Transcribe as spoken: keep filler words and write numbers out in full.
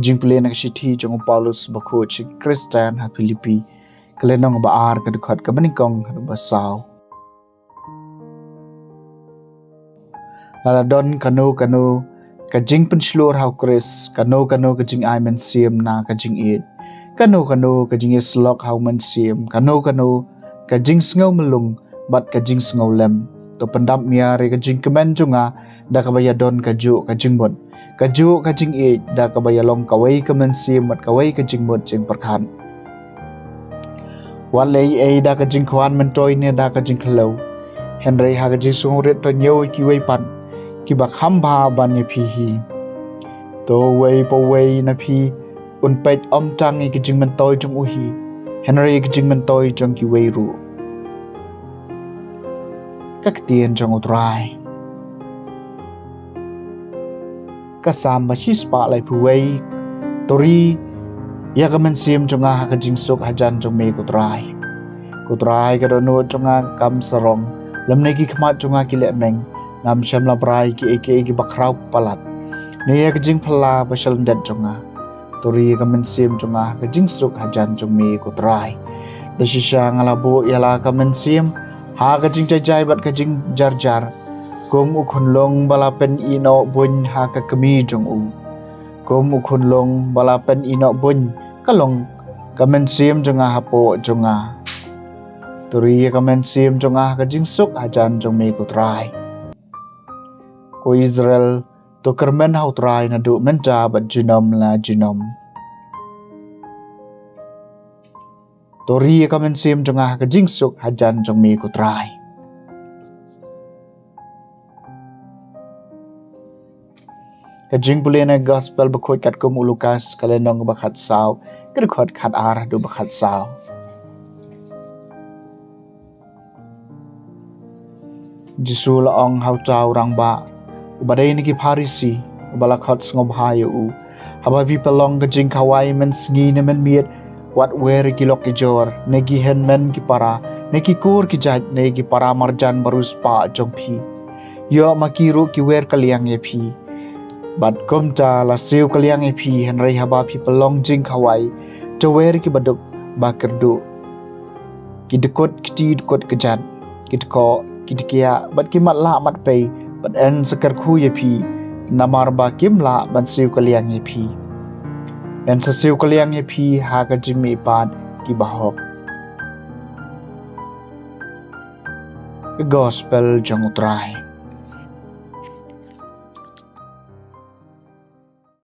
Jingpule na ka shithi jong u Paulus bakhuid sha ki Khristan ha Philippi, ka lynnong ba ar, ka dkhot kaba nyngkong haduh ba saw. Lada don kano kano ka jingpynshlur ha u Khrist, kano kano ka jingai mynsiem na ka jingïeit, kano kano ka jingïasyllok ha u Mynsiem, kano kano ka jingsngew mlung bad ka jingsngew lem, to pyndap miar ïa ka jingkmen jong nga da kaba ïadon kajuh ka jingmut, kajuh ka jingïeit, da kaba ïalong kawei ka mynsiem bad kawei ka jingmut jingpyrkhat. Wat leh ei ei da ka jingkwah myntoi ne da ka jingkhlaw, hynrei ha ka jingsngewrit to ñiew ïa kiwei pat kiba kham bha ban ïa phi hi. To uwei pa uwei na phi un peit ym tang ïa ka jingmyntoi jong u hi, hynrei ïa ka jingmyntoi jong kiwei ruh. Ka ktien jong u Trai. Ka Salm ba shispah laiphew wei. To ri ïa ka mynsiem jong nga ha ka jingsuk hajan jong me ko Trai. Ko Trai, ka dohnud jong nga kam sarong, lymne ki khmat jong nga ki lehmeng. Ngam shym la brai kiei kiei kiba khraw palat, ne ïa ka jingphylla ba shalyndet jong nga. To ri ïa ka mynsiem jong nga ha ka jingsuk hajan jong me ko Trai. Da shisha nga la buh ïa la ka mynsiem ha ka jingjai jai bad ka jingjar jar, kum u khunlung ba la pynïehnoh buiñ ha ka kmie jong u. Kum u khunlung ba la pynïehnoh buiñ ka long ka mynsiem jong nga hapoh jong nga. To ri ïa ka mynsiem jong nga ha ka jingsuk hajan jong me ko Trai. Ko Israel, to kyrmen ha u Trai naduh mynta bad junom la junom. To ri ïa ka mynsiem jong nga ha ka jingsuk hajan jong me ko Trai. Ka jingpule na ka Gospel bakhuid katkum u Lukas, ka lynnong ba khatsaw, ka dkhot khatar haduh ba khatsaw. Jisu la ong ha uta u rangbah uba dei na ki Pharisi, uba la khot sngewbha ïa u: Haba phi pynlong ka jingkhawai mynsngi ne mynmiet, wat wer ïa ki lok ki jor ne ki hynmen ki para ne ki kur ki jait ne ki para marjan ba riewspah jong phi. Ïoh ma ki ruh ki wer kylliang ïa phi. Bad kumta la siew kylliang ïa phi, hynrei haba phi pynlong jingkhawai, to wer ïa ki baduk ba kyrduh, ki dkut kti dkut kjat, ki dkoh ki dkiah bad ki matlah matpei, bad yn sa kyrkhu ïa phi, namar ba kim lah ban siew kylliang ïa phi. Yn sa siew kylliang ïa phi ha ka jingmihpat ki bahok. Ka Gospel jong u Trai.